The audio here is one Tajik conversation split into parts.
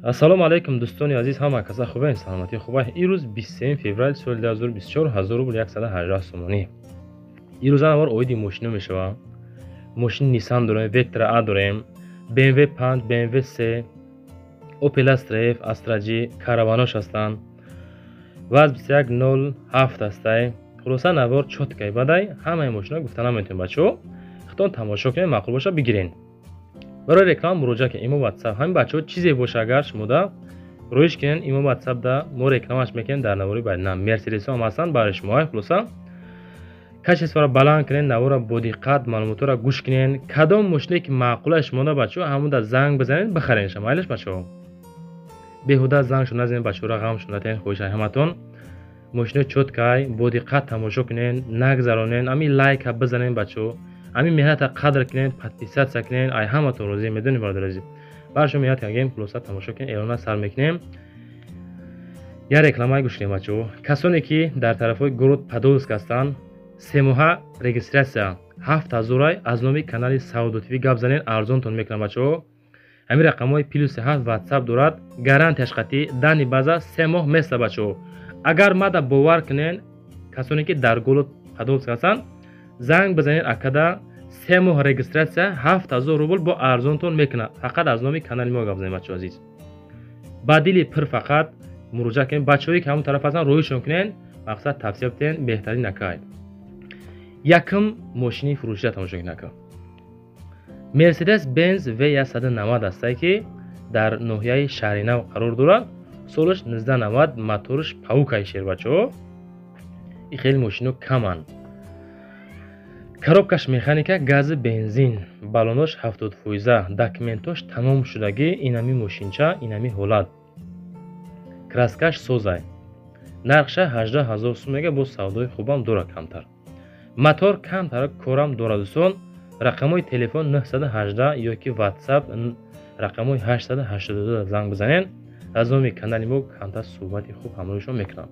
Ассалому алайкум дӯстони азиз, ҳама каса хубен, саломатӣ хуба. Имрӯз 23 феврал соли 2024, 1000 рубл 118 сомонӣ. Имрӯза навор оиди мошино мешавад. Мошини Nissan дорем, Vectra A дорем, BMW 5, BMW 3, Opel Astra F, Astra G, караванош ҳастанд. Ваз 2107 ҳастай. Хулоса навор чоткай бадай, ҳамаи мошино гуфта наметавонем бачаҳо. Худтон тамошо кунед, маъқул боша бигирен. Барои реклама муроҷиат кунед имо WhatsApp. Ҳамин бачаҳо чизе боша агар шумода рӯиш кунед имо WhatsApp да мо рекламаш мекунем дар навори баъд. На Mercedes ҳам ҳастанд барои шумо. Хулоса качестворо баланд кунед, наворро бо диққат маълумотҳоро гӯш кунед. Кадом мошине ки маъқула шумода бачаҳо, ҳамонда занг бизанед, бихаред шумо. Майлаш бачаҳо. Беҳуда зангшон назанед бачаҳоро, ғамшон натиҳед, хоҳишай ҳаматон. Мошино чоткай, бо диққат тамошо кунед, нагзаронед, ҳамин лайка бизанед бачаҳо. Ҳамин меҳната қадр кунед, подписаться кунед, ай ҳаматон розӣ медонед бародари азиз. Бар шумо меҳнат кардем, хулоса тамошо кунед, эълона сар мекунем. Я рекламаи гӯш кунед бачаҳо. Касоне ки дар тарафҳои город Подольск ҳастанд, семоҳа регистрация 7000 аз номи канали Савдо ТВ гап занед, арзонтон мекунам бачаҳо. Ҳамин рақамҳои плюси 7 WhatsApp дорад, гарантияш қатъӣ, дани база 3 моҳ места бачаҳо. Агар мада бовар кунед, касоне ки дар город Подольск ҳастанд, занг бизанед акада, 3 моҳ регистрация 7000 рубл бо арзонтон мекунад. Фақат аз номи канали мо гап занед бачаҳо азиз. Ба дили пир фақат муроҷиат кунед. Бачаҳое ки ҳамон тараф ҳастанд, роҳишон кунед, мақсад тавсия бидиҳед, беҳтарин акай. Якум мошини фурӯшида тамошо кунед ака. Mercedes Benz V190 ҳастае ки дар ноҳияи Шаҳринав қарор дорад. Солаш 1990, мотораш паукай шер бачаҳо. Ин хеле мошино каманд. Коробкаш механика, гази бензин, баллонош 70%, документош тамом шудагӣ, инами мошинча, инами ҳолат. Краскаш созай. Нархша 18000 сум мега, бо савдои хубам дорад камтар. Мотор камтар корам дорад дӯстон. Рақамҳои телефон 918 ёки WhatsApp рақамҳои 882 занг бизанед. Аз номи канали мо камтар суҳбати хуб ҳамроҳишон мекунам.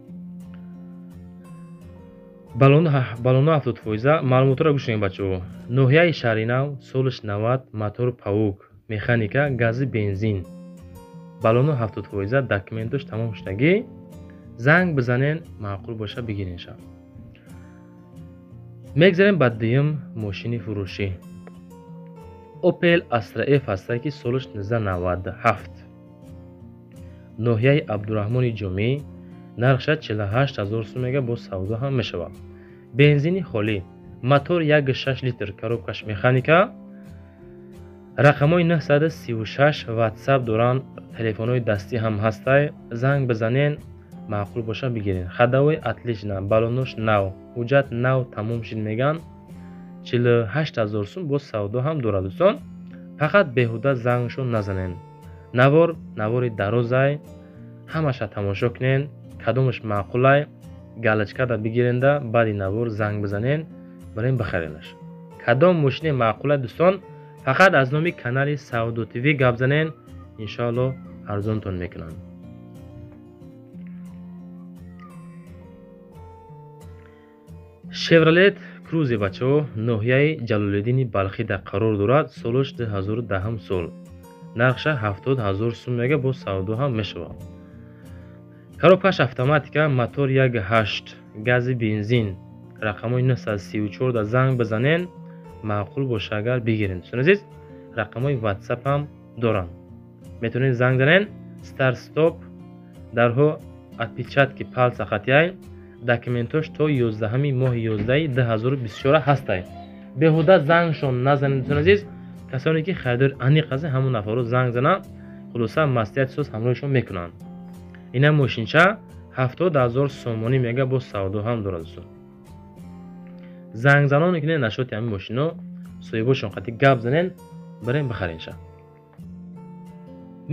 Баллоно 70%. Маълумотҳоро гӯш кунед бачаҳо. Ноҳияи Шаҳринав, солаш 90, мотор паук, механика, гази бензин. Баллоно 70%, документош тамом шудагӣ. Занг бизанед, маъқул боша бигиренша. Мегзарем ба дуюм мошини фурӯшӣ. Opel Astra F ҳастае ки солаш 1997. Ноҳияи Абдураҳмони Ҷомӣ, нархша 48000 сум мега, бо савдо ҳам мешавад. Бензини холӣ, мотор 1.6 литр, коробкаш механика. Рақамҳои 936 WhatsApp доранд, телефонҳои дастӣ ҳам ҳастай. Занг бизанед, маъқул боша бигиред. Ходовой отлично, баллонош нав, ҳуҷҷат нав тамом шуд меган. 48000 сум бо савдо ҳам дорад дӯстон. Фақат беҳуда зангшон назанед. Навор навори дарозай, ҳамаша тамошо кунед, кадомаш маъқулай, галочкада бигиренда, баъди навор занг бизанед, барем бихаренаш. Кадом мошине маъқулай дӯстон, фақат аз номи канали Савдо ТВ гап занед, иншоалло арзонтон мекунанд. Chevrolet Cruze бачаҳо, ноҳияи Ҷалолиддини Балхида қарор дорад, солаш 2010 сол. Нархша 70000 сум мега, бо савдо ҳам мешавад. Коробкаш автоматика, мотор 1.8, гази бензин. Рақамҳои 934 да занг бизанед, маъқул боша агар бигиред. Дӯстони азиз, рақамҳои WhatsApp ҳам доранд. Метавонед занг занед, старт стоп, дарҳо отпечатки пальца хатияй, документош то 11 моҳи 11 2024 ҳастай. Беҳуда зангшон назанед дӯстони азиз, касоне ки харидори аниқ ҳастанд, ҳамон нафарро занг зананд, хулоса маслиҳати соз ҳамроҳишон мекунанд. Ина мошинча 70000 сомонӣ мега, бо савдо ҳам дорад дӯстон. Зангзанон кунед нашоти ҳамин мошино, соҳибошон қатъи гап занед, барем бихаренша.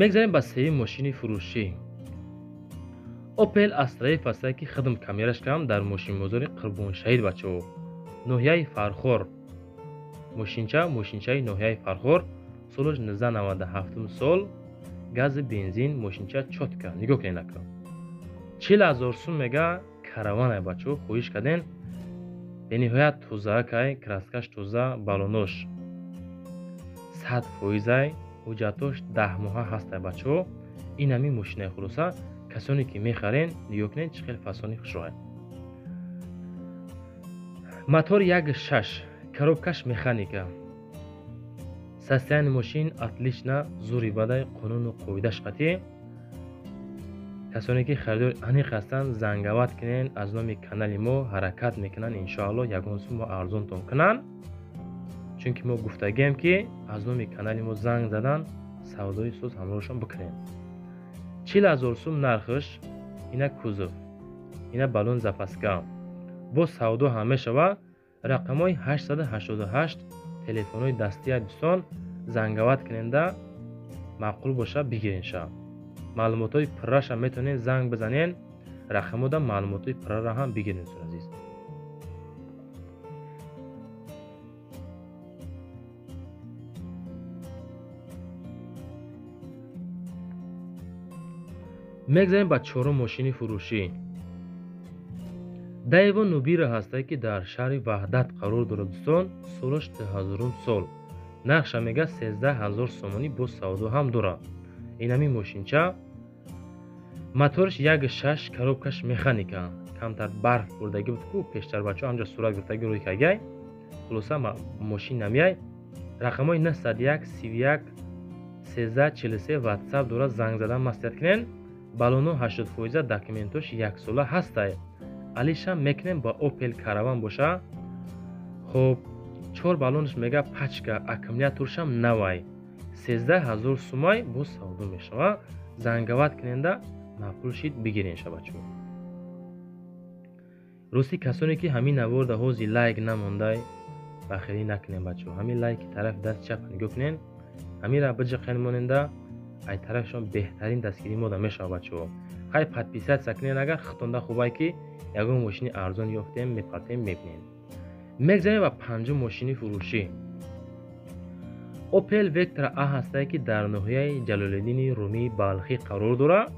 Мегзарем ба сеюм мошини фурӯшӣ. Opel Astra F ҳастае ки хидм камераш кардам дар мошинбозори Қурбоншаҳид бачаҳо. Ноҳияи Фархор. Мошинча, мошинчаи ноҳияи Фархор, солаш 1997 сол, гази бензин, мошинча чотка. Нигоҳ кунед ака. 40000 сум мега, караванай бачаҳо, хоҳиш карден. Бениҳоят тозаакай, краскаш тоза, баллонош 100%, ҳуҷҷатош 10 моҳа ҳастай бачаҳо. Ин ҳамин мошинаи хулоса касоне ки мехарен нигоҳ кунед чӣ хел фасони хушроҳе. Мотор 1.6, коробкаш механика. Состояние мошин отлично, зури бадай, қонуну қоидаш қатъӣ. Касоне ки харидори аниқ ҳастанд, занговат кунен, аз номи канали мо ҳаракат мекунанд, иншоаллоҳ ягон сум мо арзонтон кунанд. Чунки мо гуфтагием ки аз номи канали мо занг задан, савдои соз ҳамроҳшон бикунем. 40 000 сум нархш, ина кузов, ина баллон запаска. Бо савдо ҳам мешава. Рақамҳои 888 телефонҳои дастия дӯстон, занговат куненда маъқул боша бигиренша. Маълумотҳои пурраша метавонед занг бизанен, рақамҳода маълумотҳои пурраро ҳам бигирен дӯстони азиз. Мегзарем ба чорум мошини фурӯшӣ. Даево Нубира ҳастае ки дар шаҳри Ваҳдат қарор дорад дӯстон, солаш 2000 сол. Нархша мега 13 000 сомонӣ, бо савдо ҳам дорад. Ин ҳамин мошинча моторш 1.6, коробкаш механика. Камтар барф бурдагӣ буд ку пештар бачаҳо ҳамҷа сурат гирифтагӣ рӯй кагай. Хулоса мошин намияй. Рақамҳои 901 31 13 43 WhatsApp дорад, занг задан маслиҳат кунен. Баллоно 80%, документош яксола ҳастай. Алиша мекунем ба Opel Caravan боша. Хоб, 4 баллонаш мега пачка, аккумуляторшам навай. 13 000 сумай бо савдо мешава. Занговат куненда маъқул шид бигирен ша бачаҳо. Рости касоне ки ҳамин наворда ҳози лайк намондай, бахилӣ накунем бачаҳо. Ҳамин лайки тарафи даст чап нигоҳ кунен, ҳаминра биҷиқен моненда, ай тарафшон беҳтарин дастгирӣ мода мешава бачаҳо. Хай подписаться кунен агар хитонда хубай ки ягон мошини арзон ёфтем, мепартем, мебинем. Мегзарем ба панҷум мошини фурӯшӣ. Opel Vectra A ҳастае ки дар ноҳияи Ҷалолиддини Румии Балхӣ қарор дорад.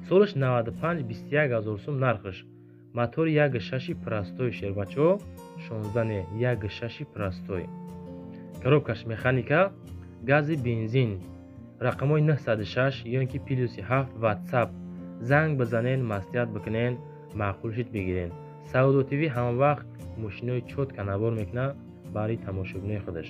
Солаш 95, 21 000 сум нархш. Мотори 1.6 простой шербачаҳо, 16 не, 1.6 простой. Коробкаш механика, гази бензин. Рақамҳои 906 ё ин ки плюси 7 WhatsApp. Занг бизанен, маслиҳат бикунен, маъқул шид бигирен. Савдо ТВ ҳамавақт мошинои чётко навор мекунад барои тамошобинои худаш.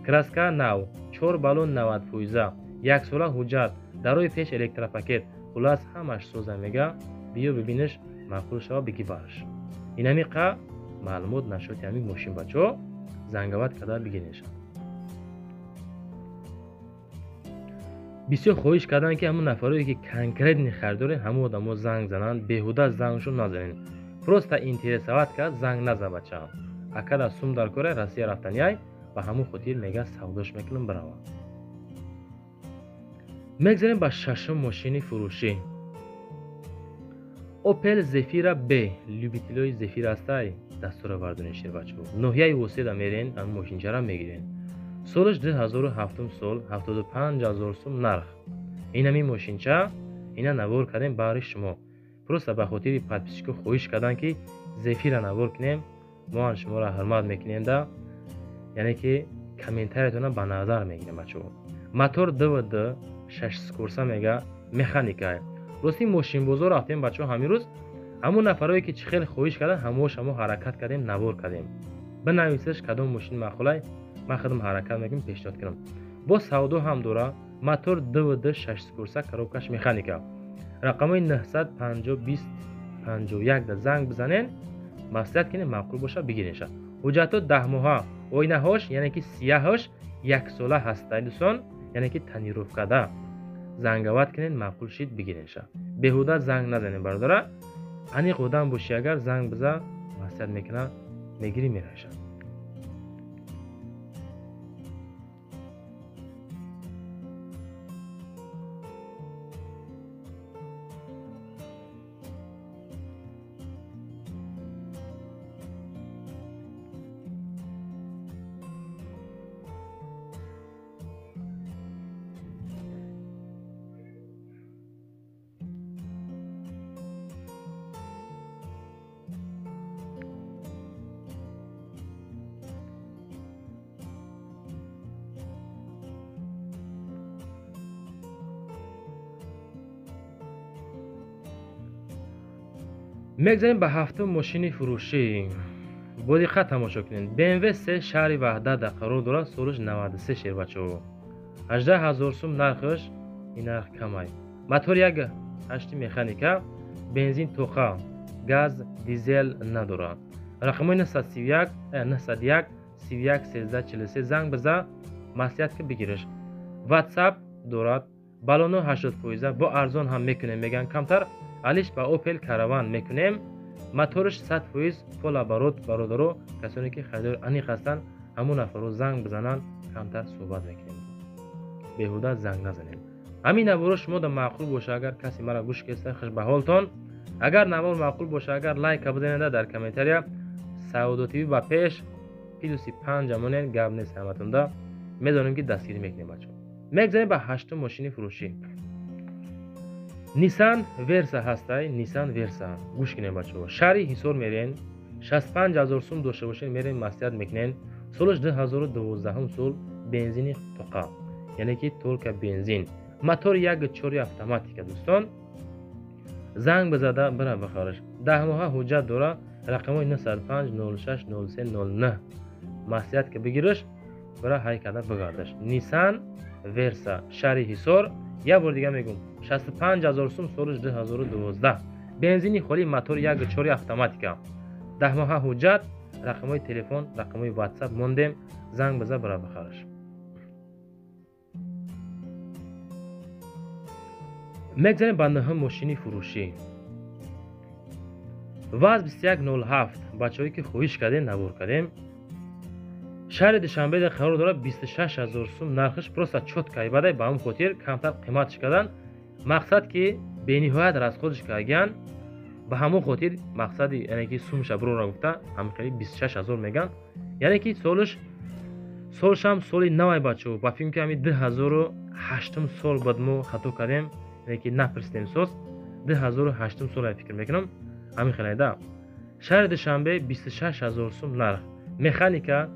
Краска нав, 4 баллон 90%, яксола ҳуҷҷат, дарои пеш электропакет, хулас ҳамаш соза мега, биё бибиниш, маъқул шава бигӣ барш. Ин ҳамиқа маълумот нашоти ҳамин мошин бачаҳо, занговат карда бигиренша. Бисёр хоҳиш карданд ки ҳамон нафарое ки конкретный харидорен, ҳамон одамо занг зананд, беҳуда зангшон назанен. Просто интересовать кард, занг назан бачаам. Акада сум дар кора Россия рафтанияй, ба ҳамон хотир мега савдош мекунам бирава. Мегзарем ба шашум мошини фурӯшӣ. Opel Zafira B, любителои Zafira ҳастай, дастура вардонед шербачаҳо. Ноҳияи Воседа мерен, ҳамин мошинчара мегирен. Солаш 2007 сол, 75 000 сум нарх. Ин ҳамин мошинча, ина навор кардем баҳри шумо. Просто ба хотири подписчико хоҳиш карданд ки Зефира навор кунем, мо ҳам шуморо ҳурмат мекунем да, яъне ки комментариятонро ба назар мегирем бачаҳо. Мотор ДВД, 6 скорса мега, механика. Рости мошинбозор рафтем бачаҳо ҳамин рӯз, ҳамон нафарое ки чӣ хел хоҳиш карданд, ҳамош ҳамо ҳаракат кардем, навор кардем. Бинависеш кадом мошин маъқулай, ман худам ҳаракат мекунам пешниҳод кунам. Бо савдо ҳам дора, мотор ДВД 6 скорса, коробкаш механика. Рақамҳои 950 20 51 да занг бизанен, маслиҳат кунед, маъқул боша бигиренша. Ҳуҷҷатҳо 10 моҳа, оинаҳош, яъне ки сияҳош яксола ҳастай дӯстон, яъне ки тонировкада. Занговат кунед, маъқул шид бигиренша. Беҳуда занг назанед бародара, аниқ одам бошӣ агар занг биза, маслиҳат мекуна, мегирӣ мераша. Мегзарем ба ҳафтум мошини фурӯшӣ. Бо диққат тамошо кунед. BMW 3 шаҳри Ваҳдат қарор дорад, солаш 93 шер бачаҳо. 18 000 сум нархаш, ин нарх камай. Мотор 1.8 механика, бензин тоқа, газ, дизел надорад. Рақамҳои 931 901 31 13 43 занг биза, маслиҳат ки бигириш. WhatsApp дорад, баллоно 80%, бо арзон ҳам мекунем меган камтар, алиш ба Opel Caravan мекунем. Моторш 100% полоборот бародаро, касоне ки харидори аниқ ҳастанд, ҳамон нафарро занг бизананд, камтар суҳбат мекунем. Беҳуда занг назанем. Ҳамин наворо шумо да маъқул боша, агар касе мара гӯш кеста, хуш ба ҳолтон. Агар навор маъқул боша, агар лайка бизанеда дар комментария Савдо ТВ ба пеш плюси 5 амонен, гап нест ҳаматонда. Медонем ки дастгирӣ мекунем бачаҳо. Мегзарем ба ҳаштум мошини фурӯшӣ. Nissan Versa ҳастай, Nissan Versa. Гӯш кунем бачаҳо. Шаҳри Ҳисор мерен, 65 000 сум дошта бошен, мерен маслиҳат мекунен. Солаш 2012 сол, бензини тоқа. Яъне ки только бензин. Мотор 1.4 автоматика дӯстон. Занг бизада бира бихараш. 10 моҳа ҳуҷҷат дора, рақамҳои 905 06 03 09. Маслиҳат ки бигириш, бира ҳай карда бигардаш. Nissan Versa, шаҳри Ҳисор. Як бор дига мегӯм, 65 000 сум, солаш 2012, бензини холӣ, мотор 1.4 автоматика, 10 моҳа ҳуҷҷат, рақамҳои телефон, рақамҳои WhatsApp мондем, занг биза бира бихараш. Мегзарем ба нӯҳум мошини фурӯшӣ. ВАЗ 2107. Бачаҳое ки хоҳиш кардем, навор кардем. Шаҳри Душанбеда қарор дорад, 26 000 сум нархиш, просто чётко ибадай, ба ҳамон хотир камтар қиматш кардан. Мақсад ки бениҳоят расходш карган, ба ҳамон хотир мақсади яъне ки сумша бурора гуфта ҳамин хели 26 000 меган. Яъне ки солаш солшам соли навай бачаҳо, ба филм ки ҳамин 2008 сол бад мо хато кардем, яъне ки напурсидем соз 2008 сол фикр мекунам ҳамин хелайда. Шаҳри Душанбе 26 000 сум нарх. Механика,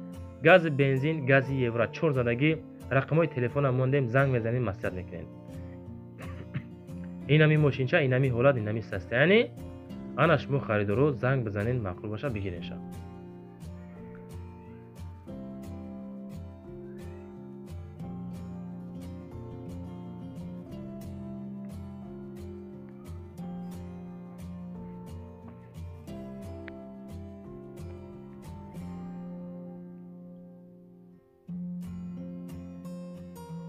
гази бензин, гази евро 4 задагӣ, рақамҳои телефона мондем, занг мезанем, маслиҳат мекунем. Инами мошинча, инами ҳолат, инами состояние. Ана шумо харидоро занг бизанед, маъқул боша бигиреша.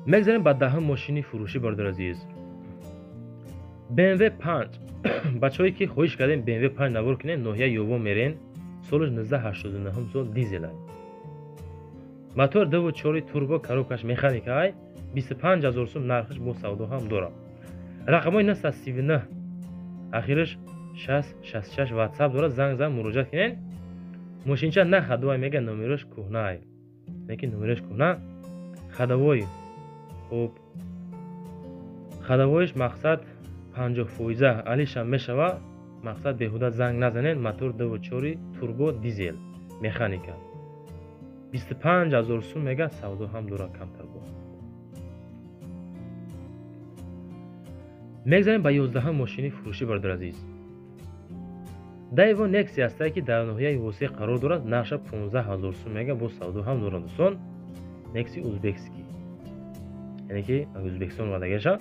Мегзарем ба даҳум мошини фурӯшӣ бародари азиз. BMW 5. Бачаҳое ки хоҳиш кардем BMW 5 навор кунем, ноҳияи Ёвон мерен, солаш 1989 сол, дизелай. Мотор 2.4 турбо, коробкаш механикай, 25 000 сум нархиш, бо савдо ҳам дорад. Рақамҳои 939 ахираш 6 66 WhatsApp дорад, занг зан муроҷиат кунед. Мошинча на ходовой мега, номерош кӯҳнай. Яъне номерош кӯҳна, ходовой. Хуб, ходовойш мақсад 50% алишам мешава, мақсад беҳуда занг назанед. Мотор 2.4 турбо дизел механика, 25 000 сум мега, савдо ҳам дорад камтар бо. Мегзарем ба 11 мошини фурӯшӣ бародари азиз. Daewoo Nexia ҳастае ки дар ноҳияи Восеъ қарор дорад, нархша 15 000 сум мега, бо савдо ҳам дорад дӯстон. Nexia узбекский, яъне ки Ӯзбекистон омадагаша.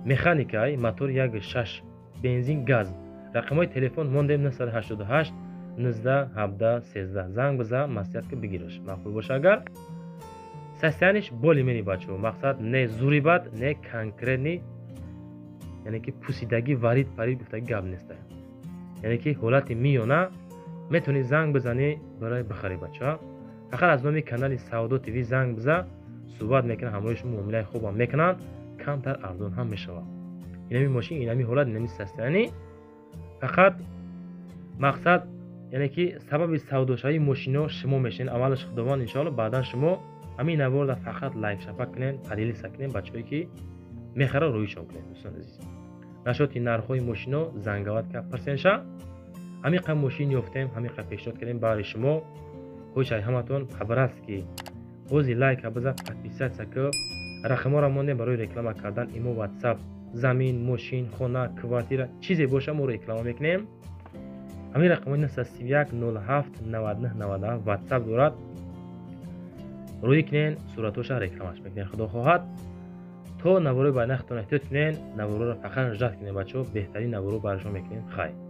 Механикай, мотор 1.6 бензин газ, рақамҳои телефон мондем 988 19 17 13, занг биза, маслиҳат ки бигираш, маъқул боша агар. Состояниш более-менее бачаҳо, мақсад не зури бад, не конкретный, яъне ки пусидагӣ варид парид гуфтагӣ гап неста. Яъне ки ҳолати миёна, метавонӣ занг бизанӣ барои бихарӣ бачаҳо. Фақат аз номи канали Савдо ТВ занг биза, суҳбат мекунанд, ҳамроҳи шумо муомилаи хубам мекунанд, камтар арзон ҳам мешавад. Инами мошин, инами ҳолат, инами состояние. Фақат мақсад яъне ки сабаби савдошавии мошино шумо мешавед, аввалаш Худованд иншоалло, баъдан шумо. Ҳамин наворда фақат лайк шапак кунед, поделиться кунед, бачаҳое ки мехарад рӯишон кунед дӯстони азиз. Нашоти нархҳои мошино занговат ка пурсенша. Ҳамин қа мошин ёфтем, ҳамин қа пешниҳод кардем барои шумо. Хоҳишай ҳаматон хабар ки бози лайка биза, подписаться ки, рақамҳоро мондем барои реклама кардан, имо, WhatsApp, замин, мошин, хона, квартира, чизе боша мо реклама мекунем. Ҳамин рақамҳои 931 07 99 97 WhatsApp дорад. Рӯй кунен, суратҳоша рекламаш мекунен, худо хоҳад. То наворои баъд нахтон эҳтиёт кунен, навороро фақат ждать кунен, бачаҳо, беҳтарин наворо барашон мекунем. Хайр.